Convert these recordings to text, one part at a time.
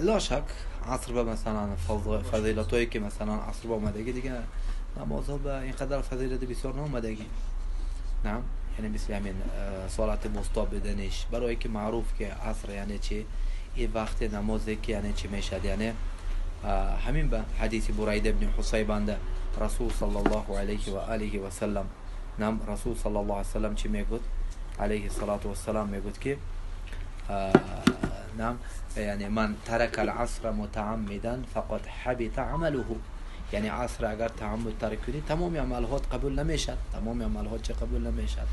لا شک عصر به مثلا فضیلتایی که مثلا عصر به آمدگی دیگه نمازها به اینقدر فضیلت بسیار نامدگی. نه، یعنی مثل همین صلات وسطا بدنش برای که معروف که عصر یعنی چی، این وقت نمازی که یعنی چی میشد، یعنی همین به حدیث بریده بن حصیب انده رسول صلی الله علیه و آله و سلم، نم رسول صلی الله علیه و سلم چی میگفت؟ علیه الصلاة والسلام میگفت که نعم، یعنی من ترک العصر متعمدا فقد حبط عمله. یعنی عصر اگر تعمد ترک کنی تمام عملهات قبول نمیشد، تمام عملهات چه قبول نمیشد.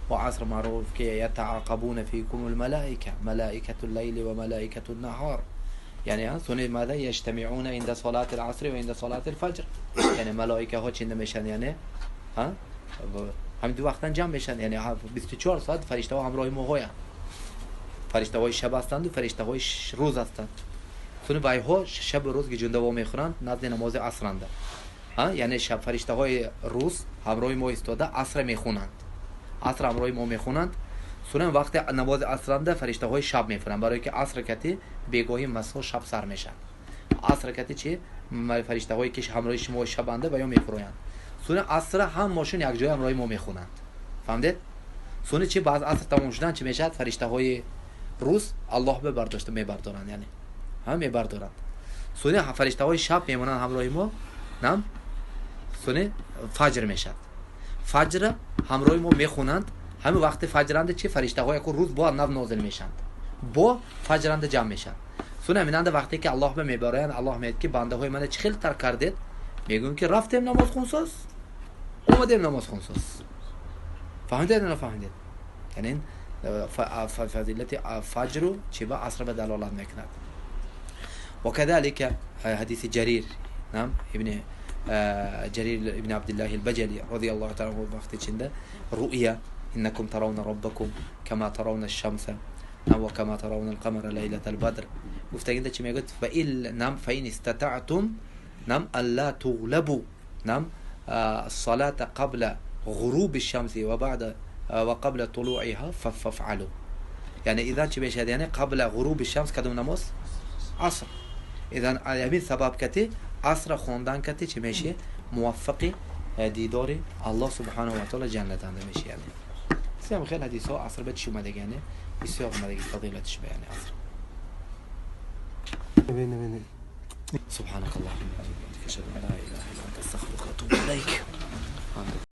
و عصر معروف که یتعاقبون فیکم الملائکه، ملائکه اللیل و ملائکه النهار، یعنی سنه ماذا یجتمعون عند صلاة العصر و عند صلاة الفجر. یعنی ملائکه ها چی نمیشن، یعنی ها همین دو وقتا جمع میشن، یعنی 24 ساعت فرشته ها همراه ما هایند، فرشته های شب هستند و فرشته های روز هستند. سنه وای ها شب و روز که جنده وا میخورند نزد نماز عصرند. یعنی شب فرشته های روز همراه ما ایستاده عصر میخونند، عصر همراه ما میخونند. سنه وقت نماز عصرنده فرشته های شب میخونند، برای که عصر کتی بیگاهی مسا شب سر میشن. عصر کتی چی فرشته هایی که همراه شما شبنده و یا میفرویند. سنه عصر هم ماشون یک جای همراه ما میخونند. فهمید؟ سنه چی بعد عصر تمام شدن چی میشد؟ فرشته های روز الله به برداشته میبردارند، یعنی هم میبردارند. سنه فرشته های شب میمونند همراه ما، نم سنه فجر میشد، فجر همراه ما میخونند. همه وقت فجرنده چی فرشته های روز با نو نازل میشند، با فجرنده جمع میشند. سنه همیننده وقتی که الله به میبرند، الله میگه که بنده های من چی خیلی ترک کردید؟ میگم که رفتیم نماز خونساز، اومدیم نماز خونساز. فهمیدید یا نفهمیدید؟ یعنی فضیلت فجر چی با عصر به دلالت میکند. وكذلك حديث جرير، نعم، ابن جرير ابن عبد الله البجلي رضي الله تعالى عنه وقت چنده رؤيا انكم ترون ربكم كما ترون الشمس وكما ترون القمر ليلة البدر. گفتگینده چی میگفت؟ فإن نعم فإن استطعتم نعم الا تغلبوا نعم الصلاة قبل غروب الشمس وبعد وقبل طلوعها فافعلوا. یعنی اذا چی میشه؟ یعنی قبل غروب الشمس کدوم نماز؟ عصر. اذا همین سبب کتی عصر خوندن کتی چی میشه؟ موفقی دیدار الله سبحانه و تعالی جنت انده میشه. یعنی سیم خیلی حدیث ها عصر به چی اومده، یعنی بسیار اومده فضیلتش به یعنی عصر. ببینه. سبحانك اللهم وبحمدك اشهد ان لا اله الا انت استغفرك واتوب اليك.